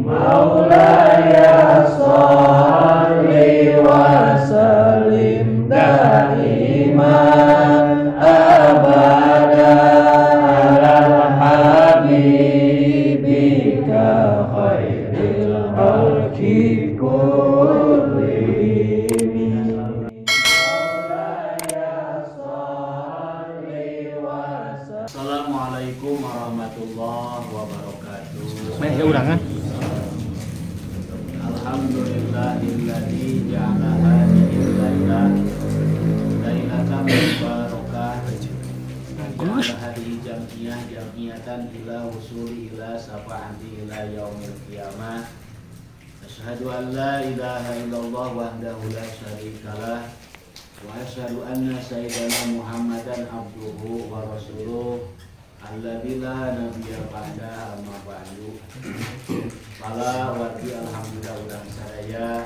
Maulaya sholli wa sallim daiman abada ala habibika khairil khalqi kullihim. Maulaya sholli wa sallim. Assalamualaikum warahmatullahi wabarakatuh. Main ya ulangan. Alhamdulillahilladzi ja'ala hadhihi lailah lailatan mubarakah wa hadhihi jam'iyah jam'iyatan ila wusuli ila safa'ati ila yaumil qiyamah. Asyhadu an la ilaha illallah wahdahu la syarikalah wa asyhadu anna sayyidana Muhammadan abduhu wa rasuluh alladzi la nabiyya ba'da amma ba'du. Pala wargi alhamdulillah urang sadaya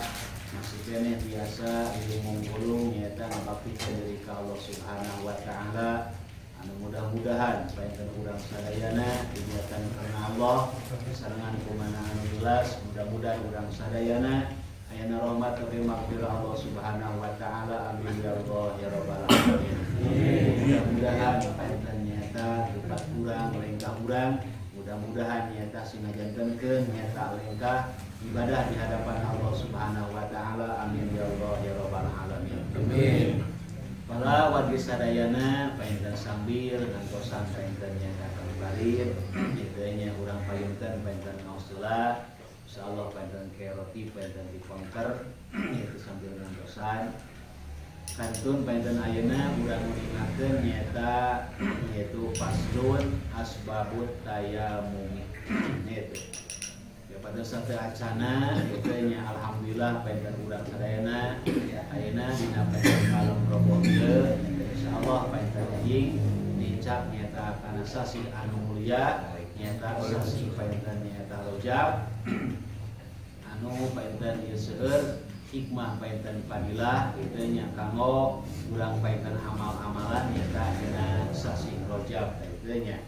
masih keneh biasa dilumung-ulung nyaeta ngabakti diri ka Allah Subhanahu wa taala. Anu mudah-mudahan panjenengan urang sadayana diniatan karena Allah sarengan kumana anu jelas, mudah-mudahan urang sadayana ayana rahmat jeung maghfirah Allah Subhanahu wa taala. Amin ya Allah ya rabbal alamin. Mudah-mudahan panjenengan nyata lepat urang lengkah urang, mudah-mudahan nyata sinajantenkeun nyata lengkah ibadah di hadapan Allah Subhanahu wa taala. Amin ya Allah ya rabbal alamin. Amin. Para wargi sadayana panjenengan sambil ngantosan panjenengan nyata kembali kitu nya urang payunten panjenengan ngaos heula. Insyaallah panjenengan ke roti panjenengan dipongker yaitu sambil ngantosan. Kantun panjenengan ayeuna urang nguningakeun nyata yaitu faslun asbabut tayamumi yaitu ya pada sate acana kitu nya alhamdulillah panjenengan urang sadayana ayeuna dina panjenengan malam Rebo ieu insyaallah panjenengan anjing nincak nyata kana sasih anu mulia nyata sasih panjenengan nyata Rajab anu panjenengan ieu seueur hikmah panjenengan fadilah kitu nya kanggo urang panjenengan amal-amalan nyata dina sasih Rajab kitu nya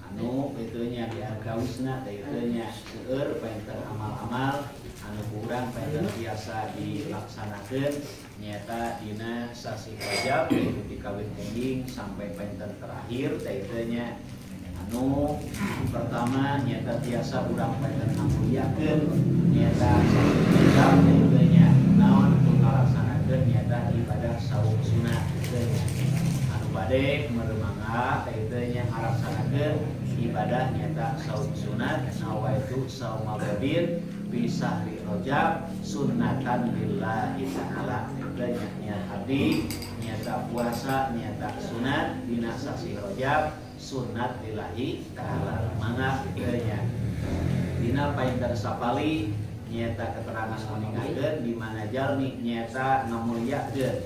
anu kitu nya diargawisna kitu nya seueur panjenengan amal-amal anu urang panjenengan biasa dilaksanakeun nyata dina sasih Rajab yaitu dikawit enjing sampai panjenengan terakhir kitu nya. Anu pertama nyata biasa urang panjenengan ngamuliakeun nyata sasih Rajab kitu nya naon ngalaksanakeun nyata ibadah saum sunat kitu nya. Anu bade meremangga kitu nya ngalaksanakeun ibadah nyata saum sunat nawaitu sauma badin fi sahri Rajab sunnatan lillahi ta'ala. Kitu nya niat abdi nyata puasa nyata sunat dina sasih Rajab sunat lillahi ta'ala. Mangga kitu nya dina painter sapali nyata keterangan nguningakeun di mana jalmi nyata ngamuliakeun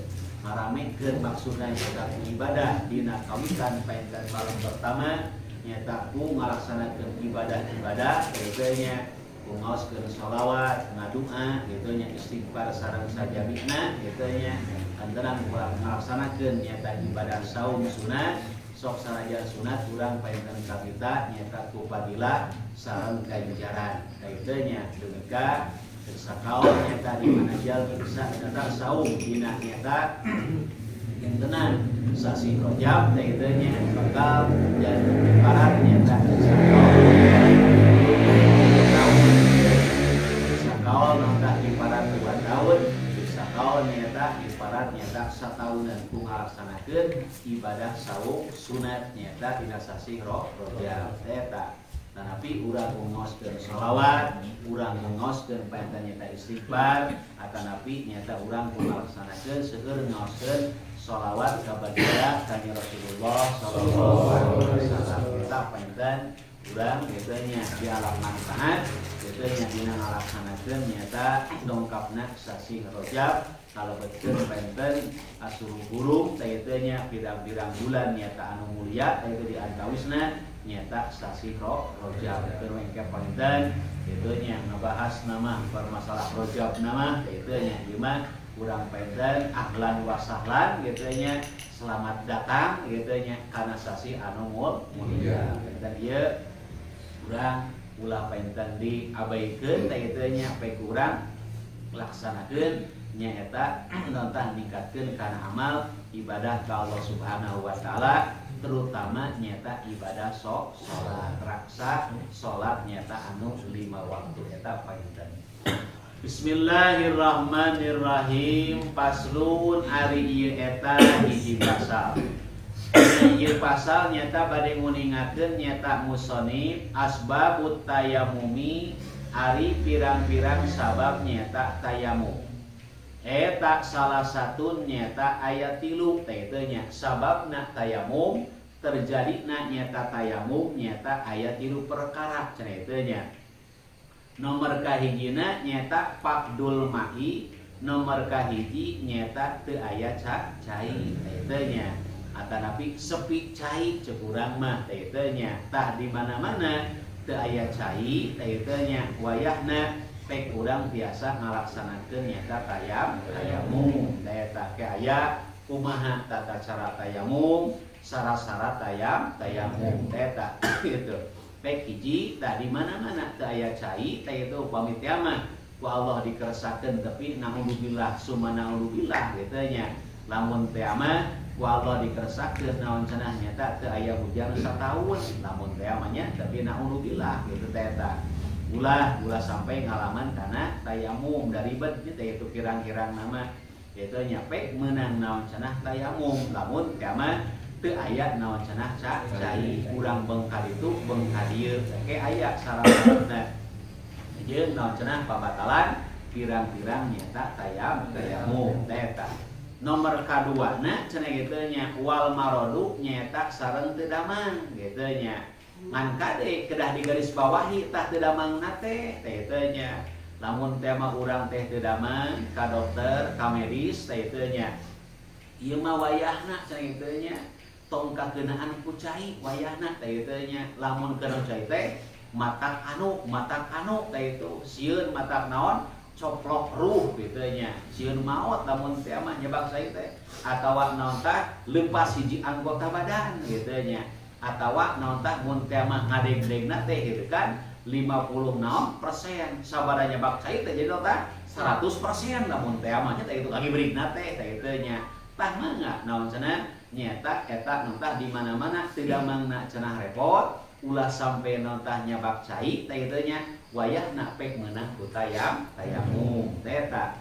ngaramekeun maksudna nyata ibadah dina kawitan painter malam pertama nyata ku ngalaksanakeun ibadah-ibadah kitu nya ku ngaoskeun sholawat ngadua kitu nya istighfar sareng sajabina kitu nya kantenan urang ngalaksanakeun nyata ibadah saum sunat sok sanajan sunat urang panjenengan kabita nyata ku fadilah sareng ganjaran kitu nya dugi ka sakaon nyata di mana jalmi bisa nyata saum dina nyata gentenan sasih Rajab kitu nya bakal jadi parat nyata sakaon sakaon nyata di parat 2 tahun sakaon nyata di parat nyata sataunan ku ngalaksanakeun ibadah saum sunat nyata dina sasih Rajab eta. Tanapi urang ngaoskeun sholawat, urang ngaoskeun panjenengan nyata istighfar, atanapi nyata urang ngalaksanakeun seueur ngaoskeun sholawat ka baginda Kanjeng Rasulullah sallallahu alaihi wasallam. Eta panjenengan urang kitu nya dialap manfaat, kitu nya dina ngalaksanakeun nyata dongkapna sasih Rajab kalebetkeun panjenengan asuruh burung kitu nya pirang-pirang bulan nyata anu mulia kitu di antawisna nyata sasih Rajab. Keur engke panjenengan kitu nya ngabahas nama permasalah Rajab nama kitu nya ieu mah Urang panten ahlan wa sahlan gitu nya, selamat datang gitu nya kana sasi anu mulia. Dan ieu urang ulah panten diabaikeun teh kitu nya, pek urang laksanakeun nyaeta nontah ningkatkeun kana amal ibadah ka Allah Subhanahu wa taala, terutama nyata ibadah salat raksa salat nyata anu 5 waktu eta panginten. Bismillahirrahmanirrahim. Paslun ari ieu eta hiji pasal. Ieu pasal nyata bade nguningakeun nyata musonif asbabut tayamumi ari pirang-pirang sabab nyata tayamum. Eta salah satu nyata ayat 3 teh teu nya sababna tayamum terjadi na nyata tayamum nyata ayat 3 perkara cenah teu nya. Nomor kahijina nyata faqdul ma'i, nomor kahiji nyata teu aya cai teh teu nya. Atanapi sepi cai ceuk urang mah teh teu nya. Tah di mana-mana teu aya cai teh teu nya wayahna pek urang biasa ngalaksanakeun nyata tayamum. Eta ke aya kumaha tata cara tayamum, syarat-syarat tayamum eta gitu. Pek hiji tah di mana-mana teu aya cai teh itu upami teh mah ku Allah dikeresakeun tapi naudzubillah summa naudzubillah kitu nya. Lamun teh mah ku Allah dikeresakeun naon cenah nyata teu aya hujan sataun lamun teh mah nya tapi naudzubillah kitu teh eta. Ulah sampai ngalaman karena tayamum dari ribet gitu itu kirang-kirang nama itu nyampe menang naon cenah tayamum lamun kiamat teu aya naon cenah cai urang bengkal itu bengkal dieu ke aya syaratna jeung naon cenah pabatalan pirang-pirang nyata tayamum eta nomor kaduana cenah kitu nya wal marodu nyata sareng teu damang kitu nya. Ngan kade kedah digaris bawahi tah teu damangna teh teh teu nya. Lamun teh mah urang teh teu damang ka dokter, ka medis teh teu nya. Ieu mah wayahna cenah teu nya. Tong kakeunaan ku cai wayahna teh teu nya. Lamun keuna cai teh matak anu teh itu sieun matak naon coplok ruh kitu nya. Sieun maot lamun teh mah nyebak cai teh atawa naon tah leupas hiji anggota badan kitu nya. Atawa naon tah mun teh mah ngadeg-degna teh gitu kan 56% sabada nyebak cai teh jadi tah 100% lamun teh mah nya teh itu lagi berikna teh teh kitu nya. Tah mangga naon cenah nyata eta naon tah di mana-mana teu damangna cenah repot ulah sampai naon tah nyebak cai teh kitu nya wayahna pek meunang ku tayamum teh eta.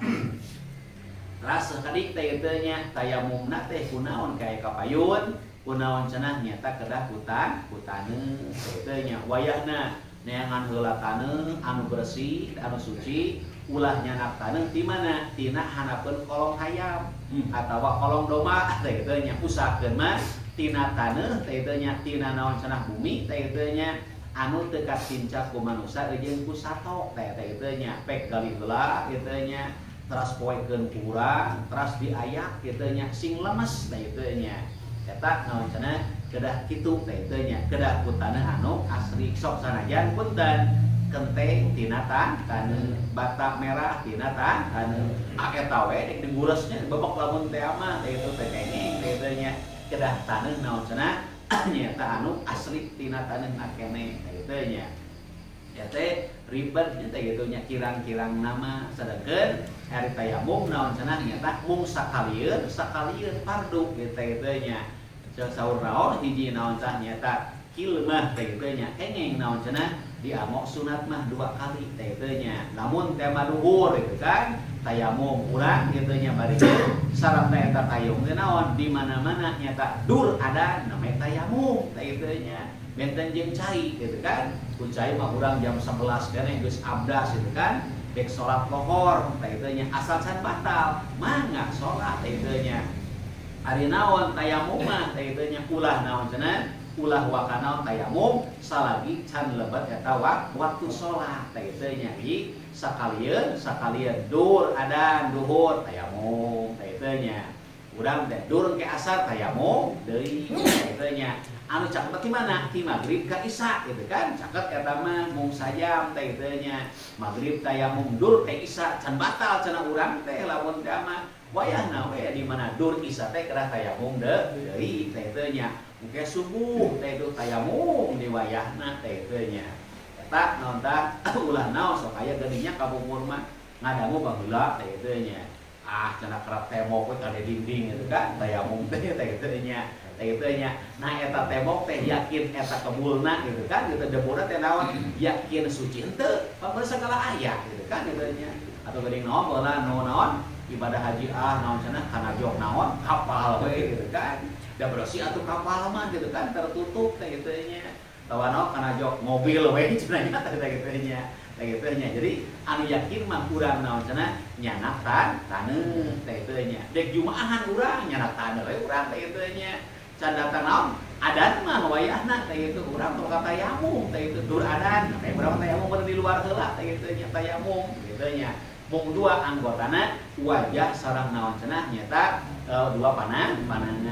Rasa kadik teh kitu nya tayamumna teh kunaon kae kapayun kunaon cenah nyata kedah hutan-hutaneun teh nya wayahna neangan heula taneuh anu bersih anu suci ulah nyanak taneuh di mana tina hanapeun kolong hayam atawa kolong domba teh kitu nya usahakeun mah tina taneuh teh kitu nya tina naon cenah bumi teh kitu nya anu teu katincak ku manusa jeung ku sato teh kitu nya pek gali heula kitu nya teras poekeun kurang teras diayak kitu nya sing lemes teh kitu nya. Eta naon cenah kedah kitu teh teu nya kedah ku taneuh anu asli sok sanajan punten kenteng tina taneuh bata merah tina taneuh eta we dek diguresnya bebek lamun teh mah teh itu teh kenging teh teu nya kedah taneuh naon cenah nyata anu asli tina taneuh akene teh teu nya ya teh ribet nya teh kitu nya kirang-kirang nama sedengkeun ari tayamum naon cenah nyata mung sakalieun fardu kitu teh nya. Saur naon hiji naon cah nyata kilmah teh kitu nya kenging naon cenah diamok sunat mah 2 kali teh kitu nya. Lamun teh mah duhur gitu kan tayamum urang kitu nya bari syaratna eta tayamum teh naon di mana-mana nyata dur ada namanya tayamum teh kitu nya. Benten jeung cai gitu kan ku cai mah urang jam 11 keneh geus abdas gitu kan dek salat lohor teh kitu nya asal can batal mangga salat teh kitu nya. Ari naon tayamum mah teh kitu nya ulah naon cenah ulah wakana tayamum salagi can lebet eta waktu salat teh kitu nya. Jadi sakalieun dur adan duhur tayamum teh kitu nya. Urang teh dur ke asar tayamum deui teh kitu nya. Anu caket di mana? Ti maghrib ka isya gitu kan. Caket eta mah mung sajam teh kitu nya. Maghrib tayamum dur teh isya can batal cenah urang teh lamun teh mah wayahna we di mana dur isya teh kedah tayamum deui teh kitu nya. Engke subuh teh itu tayamum di wayahna teh kitu nya. Eta naon tah ulah naon sok aya geuning kapungkur mah ngadangu baheula teh kitu nya. Ah cenah kerap tembok we ka dinding gitu kan tayamum teh teh kitu nya. Teh nya. Nah eta tembok teh yakin eta kebulna gitu kan gitu debuna teh naon yakin suci henteu pamer sagala aya gitu kan gitu nya. Atau geuning naon baheula nu naon ibadah haji ah naon cenah kana jok naon kapal we gitu kan. Da bersih atuh kapal mah gitu kan tertutup teh kitu nya. Tawa naon kana jok mobil we cenah nya teh kitu nya. Teh kitu nya. Jadi anu yakin mah urang naon cenah nyanak taneuh teh kitu nya. Dek jumaahan urang nyanak taneuh we urang teh kitu nya. Can datang naon adan mah wayahna teh kitu urang tong ka tayamum teh kitu dur adan teh urang tayamum di luar heula teh kitu nya tayamum kitu nya. Mung dua anggotana wajah sareng naon cenah nyata dua panangan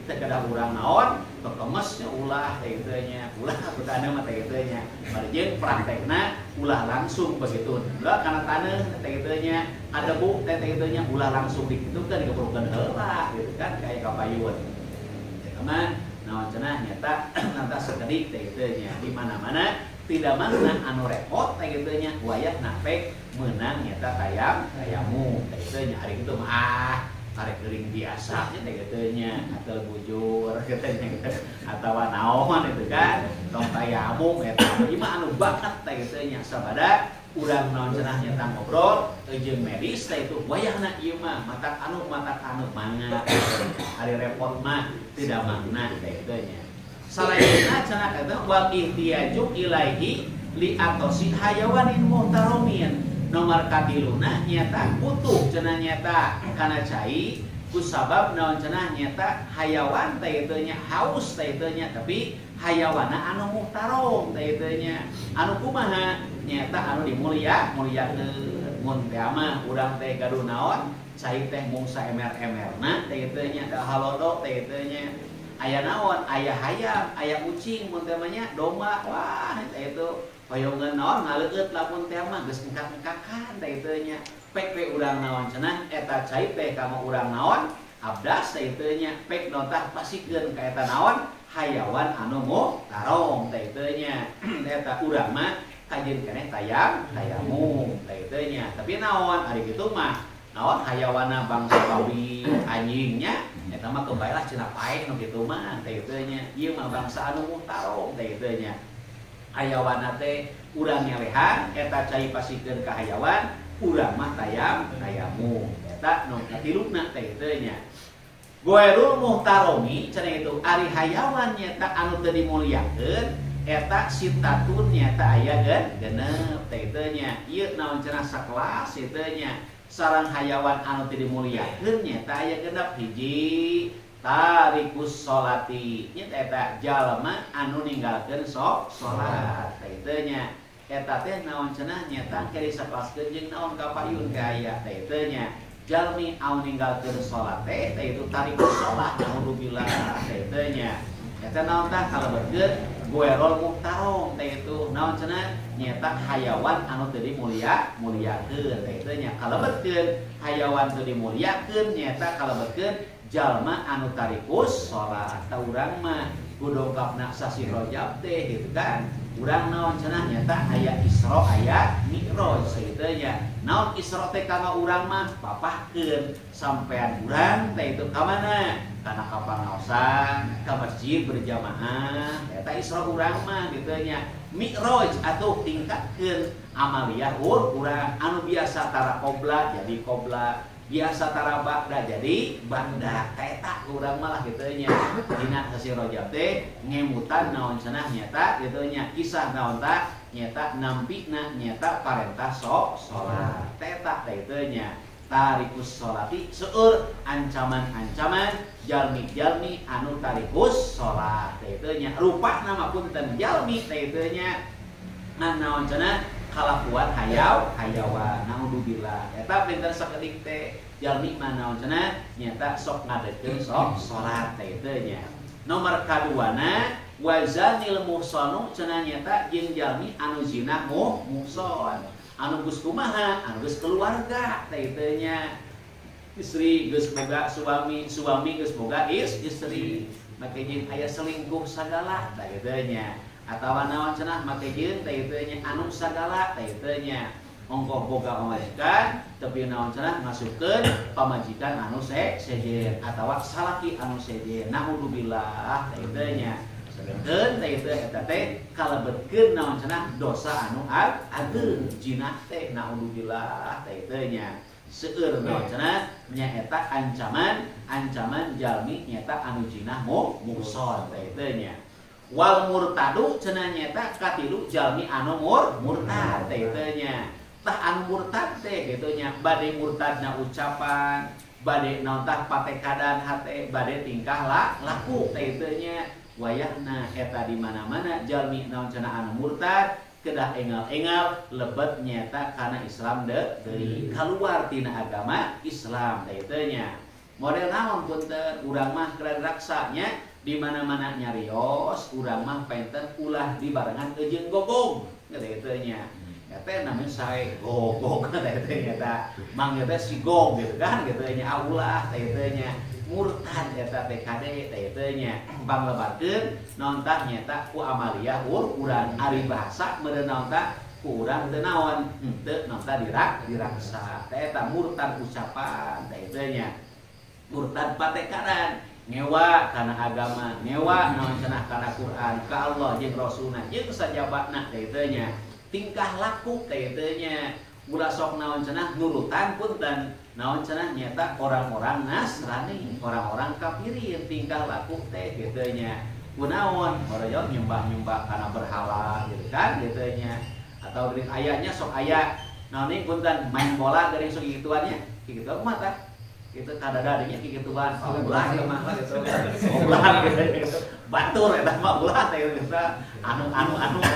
teh kedah urang naon kekemesnya ulah teh kitu nya ulah betana mah teh kitu nya bari jeung praktekna ulah langsung begitu ulah kana taneuh teh kitu nya ada bu teh kitu nya ulah langsung dikitukeun dikeprokeun heula gitu kan kaya kapayun. Mah naon cenah nyata nanta sekedik teh kitu nya di mana-mana tidak makna anu repot teh kitu nya wayahna pek meunang nyata tayamum teh kitu nya ari kitu mah ah karek geuring biasa nya teh kitu nya atau bujur kitu nya atawa naon itu kan tong tayamum eta ieu mah anu banget teh kitu nya sabada urang naon cenah nyata ngobrol jeung medis teh itu wayahna ieu mah matak anu mangga ari repot mah tidak makna teh kitu nya. Salajengna cenah kata wal ihtiyaju ilaihi li atosi hayawanin muhtaromin. Nomor katiluna nyata butuh cenah nyata kana cai kusabab naon cenah nyata hayawan teh kitu nya haus teh kitu nya tapi hayawana anu muhtarom teh kitu nya anu kumaha nyata anu dimulia muliakeun mun teh mah urang teh gaduh naon cai teh mung saemer-emerna teh kitu nya da halodo teh kitu nya aya naon aya hayam aya ucing mun teh mah nya domba wah teh itu hoyongeun naon ngaleueut lamun teh mah geus engkak-engkakan teh kitu nya pek we urang naon cenah eta cai teh ka urang naon abdas teh kitu nya pek naon tah pasikeun ka eta naon hayawan anu muhtarom teh kitu nya eta urang mah kajeun keneh tayamum teh kitu nya tapi naon ari kitu mah naon hayawana bangsa babi anjingnya eta mah kebaelah cenah paeh nu kitu mah teh kitu nya ieu mah bangsa anu muhtarom teh kitu nya hayawana teh urang nyalehan eta cai pasikeun ka hayawan urang mah tayamum eta nu katiluna teh kitu nya. Goerul muhtaromi cenah itu ari hayawan nyata anu teu dimuliakeun eta sitatun nyata aya genep teh kitu nya. Ieu naon cenah sakelas kitu nya sareng hayawan anu teu dimuliakeun nyata aya genep hiji tarikus sholati nya eta jalma anu ninggalkeun salat teh kitu nya. Eta teh naon cenah nyata keri sakelaskeun jeung naon kapayun ka aya teh kitu nya. Jalmi anu ninggalkeun salat teh itu tarikus sholat naudzubillah teh kitu nya. Eta naon tah kalebetkeun goerol muhtarom teh itu naon cenah nyata hayawan anu teu dimuliakeun teh kitu nya. Kalebetkeun hayawan teu dimuliakeun nyata kalebetkeun jalma anu tarikus salat. Ta urang mah kudongkapna sasih Rajab teh gitu kan. Urang naon cenah nyata aya Isra aya Mi'raj kitu nya. Naon Isra teh ka urang mah papahkeun sampean urang teh itu ka mana? Kana ka pangaosan, ka masjid berjamaah. Eta Isra urang mah kitu nya. Mi'raj atuh tingkatkeun amaliyah urang anu biasa tara qobla jadi qobla, biasa tara ba'da jadi ba'da. Eta urang malah kitu nya. Dina sasih Rajab teh ngemutan naon cenah nyata kitu nya kisah naon tah nyata nampina nyata parentah salat. Eta kitu nya. Tarikus sholati seueur ancaman-ancaman jalmi-jalmi anu tarikus salat teh kitu nya. Rupana mah punten jalmi teh kitu nya ngan naon cenah kalakuan hayawan naudzubillah. Eta pinter sakedik teh jalmi mah naon cenah nyata sok ngadekeun sok salat teh kitu nya. Nomor kaduana Wazanil muhsanu cenah nyata jeung jalmi anu zina muhson anu geus kumaha anu geus keluarga teh kitu nya istri geus boga suami suami geus boga istri make jeung aya selingkuh sagala teh kitu nya atawa naon cenah make jeung teh kitu nya anu sagala teh kitu nya ongkoh boga pamajikan tapi naon cenah ngasupkeun pamajikan anu sejen atawa salaki anu sejen naudzubillah teh kitu nya sedengkeun teh kitu eta teh kalebetkeun naon cenah dosa anu ageung jinah teh naudzubillah teh kitu nya seueur naon cenah nyaeta ancaman ancaman jalmi nyaeta anu jinah muhson teh kitu nya wal murtadu cenah nyaeta katilu jalmi anu murtad teh kitu nya tah anu murtad teh kitu nya bade murtadna ucapan bade naon tah patekadan hate bade tingkah laku teh kitu nya wayahna eta di mana-mana jalmi naon cenah anu murtad kedah engal-engal lebet nyata kana Islam deui kaluar tina agama Islam teh kitu nya model naon punten urang mah keren raksanya di mana-mana nyarios urang mah penten ulah dibarengan jeung gogong teh kitu nya eta namanya sae gogong teh kitu nya eta mang teh si gong gitu kan kitu nya ulah teh kitu nya murtad eta TKD teh kitu nya panglebarkeun naon tah nyata ku amaliyah urang ari bahasa meureun naon tah ku urang teu naon henteu naon tah diraksa teh eta murtad ucapan teh kitu nya murtad patekadan ngewa kana agama ngewa naon cenah kana Quran ka Allah jeung Rasulna jeung sajabatna teh kitu nya tingkah laku teh kitu nya ulah sok naon cenah nurutan punten naon cenah nyata orang-orang Nasrani, orang-orang kafirin tingkah laku teh kitu nya. Kunaon horejo nyembah-nyembah kana berhala gitu kan kitu nya. Atau geuning ayahnya sok aya naon nih punten main bola geuning sok gituan nya. Kitu kumaha tah? Kitu kadadadinya kikituan. Ulah ieu mah gitu. Ulah gitu. Batur eta mah ulah teh gitu. Anu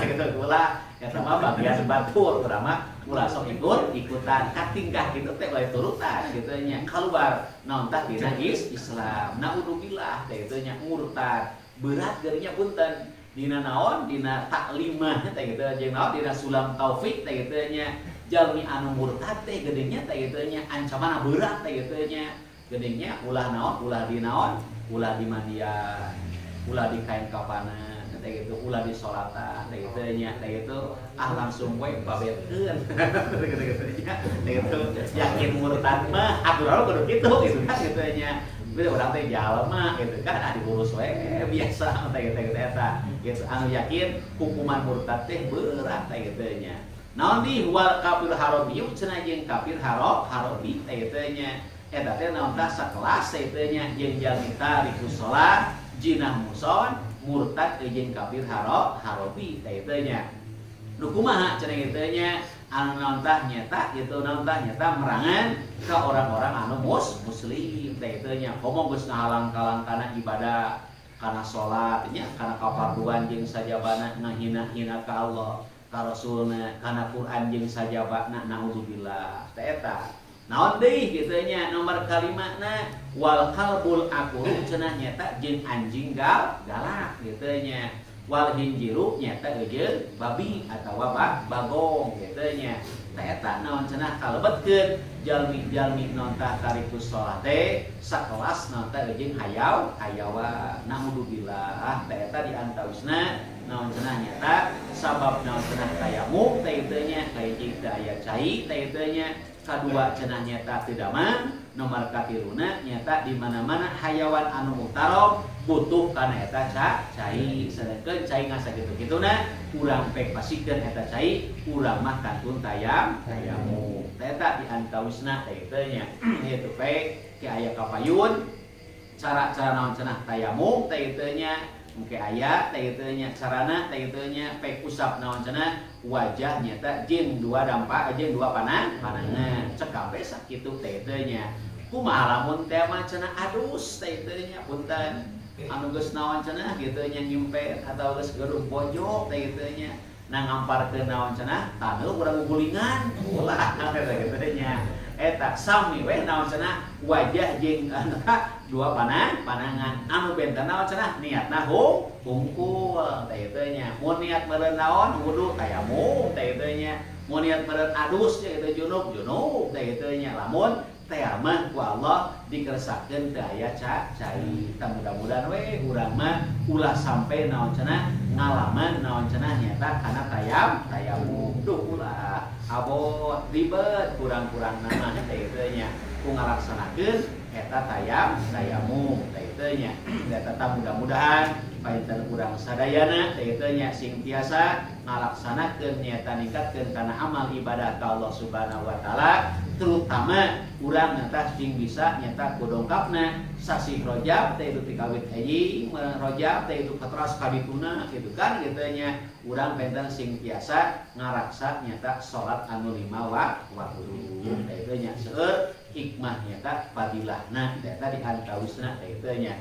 gitu ulah eta mah bagian batur urang mah ulah sok ikutan katingkah kitu teh bae turutan kitu nya kaluar naon tah dina Islam naudzubillah teh kitu nya murtad berat geunya punten dina naon dina taklimah teh kitu jeung naon dina sulam taufik teh kitu nya jalmi anu murtad teh geuning teh kitu nya ancaman berat teh kitu nya geuning nya ulah naon ulah di naon ulah di mandian ulah di kain kapanan teh gitu ulah di solatan teh gitu nya teh gitu ah langsung we babetkeun gitu nya teh gitu yakin murtad mah aturan kudu kitu gitu kan gitu nya beda urang teh jalma gitu kan ah diurus we biasa teh gitu eta gitu anu yakin hukuman murtad teh berat teh gitu nya naon di wal kafir harabi cenah jeung kafir harabi teh gitu nya eta teh naon tah sakelas teh gitu nya jeung jalmi tarikus salat jinah muson murtad jeung kafir harobi teh kitu nya. Nu kumaha cenah kitu nya anu naon tah nyata kitu naon tah nyata merangan ka orang-orang anu muslim teh kitu nya. Komo geus ngahalang-halang kana ibadah, kana salat nya, kana kafarduan jeung sajabana ngahina-hina ka Allah, ka Rasulna, kana Quran jeung sajabana naudzubillah. Teh eta. Naon deui kitu nya nomor kalimana wal kalbul akuru cenah nyata jeung anjing galak kitu nya wal hinjiru nyata jeung babi atawa bagong kitu nya teh eta naon cenah kalebetkeun jalmi-jalmi naon tah tarikus salat teh sakelas naon tah jeung hayawa naudzubillah teh eta di antawisna naon cenah nyata sabab naon cenah tayamum teh kitu nya kahiji teu aya cai teh kitu nya kadua cenah nyata teu damang nomor katiluna nyata di mana-mana hayawan anu muhtarom butuh kana eta cai sedengkeun cai ngasa kitu-kituna urang pek pasikeun eta cai urang mah kantun tayamum eta di antawisna teh kitu nya kitu pek ke aya kapayun cara-cara naon cenah tayamum teh kitu nya mungkin aya teh kitu nya carana teh kitu nya pek usap naon cenah wajah nyata jeung dua dampak jeung dua panangan cek kabeh sakitu teh kitu nya kumaha lamun teh mah cenah adus teh kitu nya punten anu geus naon cenah kitu nya nyimpet atau geus gaduh bojok teh kitu nya nah ngamparkeun naon cenah taneuh urang gugulingan ulah teh kitu nya Eta sami we naon cenah wajah jeung dua panangan anu benten naon cenah niatna hungkul teh kitu nya. Mun niat meureun naon wudu tayamum teh kitu nya. Mun niat meureun adus teh kitu junub junub teh kitu nya. Lamun teh mah ku Allah dikeresakeun teu aya cai. Tah mudah-mudahan we urang mah ulah sampai naon cenah ngalaman naon cenah nyata kana tayamum. Duh ulah abot ribet kurang-kurang nama teh kitu nya. Ku ngalaksanakeun eta tayamum teh kitu nya. Eta mudah-mudahan painten urang sadayana teh kitu nya sing tiasa ngalaksanakeun nyata ningkatkeun kana amal ibadah ka Allah Subhanahu wa taala, terutama urang nyata sing bisa nyata kudongkapna sasih Rajab teh itu tikawit hiji Rajab teh itu katras kadituna gitu kan kitu nya. Urang painten sing tiasa ngaraksa nyata salat anu 5 waktu teh kitu nya. Seueur hikmah nyata fadilahna eta di antawisna teh kitu nya.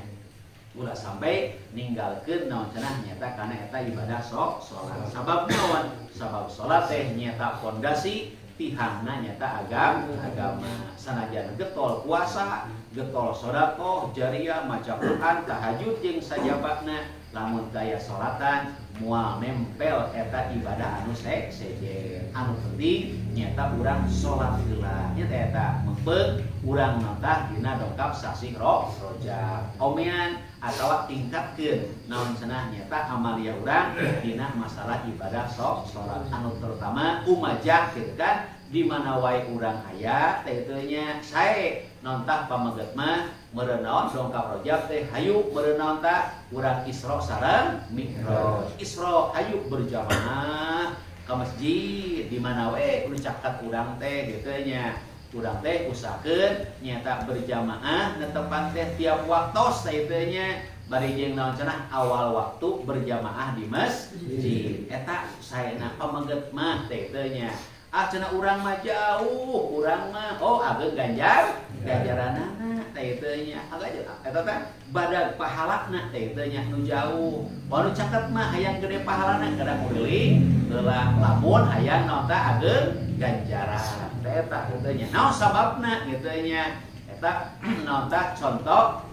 Ulah sampai ninggalkeun naon cenah nyata kana eta ibadah salat. Sabab naon? Sabab salat teh nyata pondasi tihangna nyata agama. Sanajan getol puasa, getol sedekah, jariah, maca Quran, tahajud jeung sajabana, lamun daya salatan moal nempel eta ibadah anu sejen. Anu penting nyata urang salat heula. Nyata eta meupeung urang notah dina dongkap sasih Rajab. Omean atawa tingkatkeun naon cenah nyata amalia urang dina masalah ibadah salat anu terutama umajah kitu kan di mana wae urang aya teh kitu nya. Sae nontah pameget mah meureun naon dongkap Rajab teh hayu meureun naon tah urang Isra sareng Mi'raj. Isra hayu berjamaah ka masjid di mana we kudu caket urang teh kitu nya. Urang teh usahakeun nyata berjamaah netepan teh tiap waktos teh kitu nya. Bari jeung naon cenah awal waktu berjamaah di masjid. Eta saena pameget mah teh kitu nya. Ah cenah urang mah jauh, urang mah oh ageng ganjaranana teh kitu nya. Agak eta teh badag pahalana teh kitu nya nu jauh. Baru caket mah hayang gede pahalana kadang nguriling heula lamun hayang naon teh ageng ganjaran. Teh eta kitu nya. Naon sababna kitu nya? Eta naon teh contoh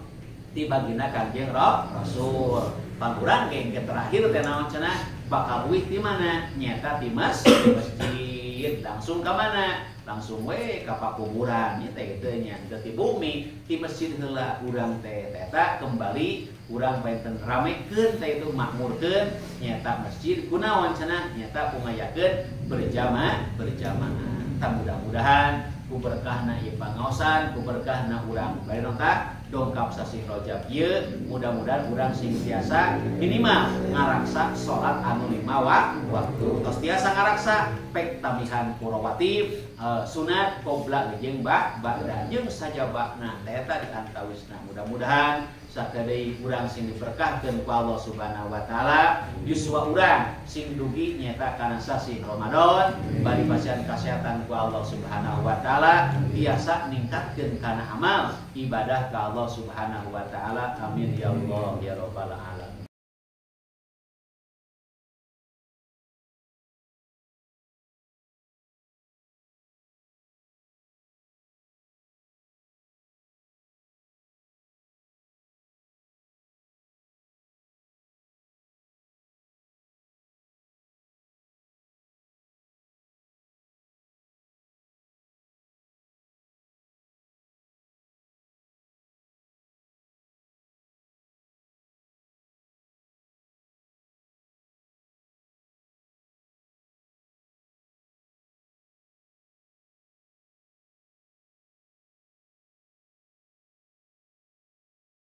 ti baginda Kangjeng Rasul. Pangurang geng terakhir teh naon cenah bakal uih di mana? Nyata di masjid. Langsung ke mana? Langsung we ka pakuburan nya teh kitu nya. Teu ti bumi, ti masjid heula urang teh eta kembali urang painten ramekeun teh itu makmurkeun nyata masjid kunaon cenah nyata kungayakeun berjamaah. Tah mudah-mudahan ku berkahna ieu pangaosan, ku berkahna urang bari nonta dongkap sasih Rajab ieu, mudah-mudahan urang sing tiasa minimal ngaraksa salat anu 5 waktu. Tos tiasa ngaraksa pek tambihan kurawatib sunat qobla jeung ba'da jeung sajabana teh eta di antawisna. Mudah-mudahan sakadei urang sing diberkahkeun ku Allah Subhanahu wa taala, yuswa urang sing dugi nyata kana sasih Ramadan, bari pasian kasehatan ku Allah Subhanahu wa taala, biasa ningkatkeun kana amal ibadah ka Allah Subhanahu wa taala. Amin ya Allah ya rabbal alamin.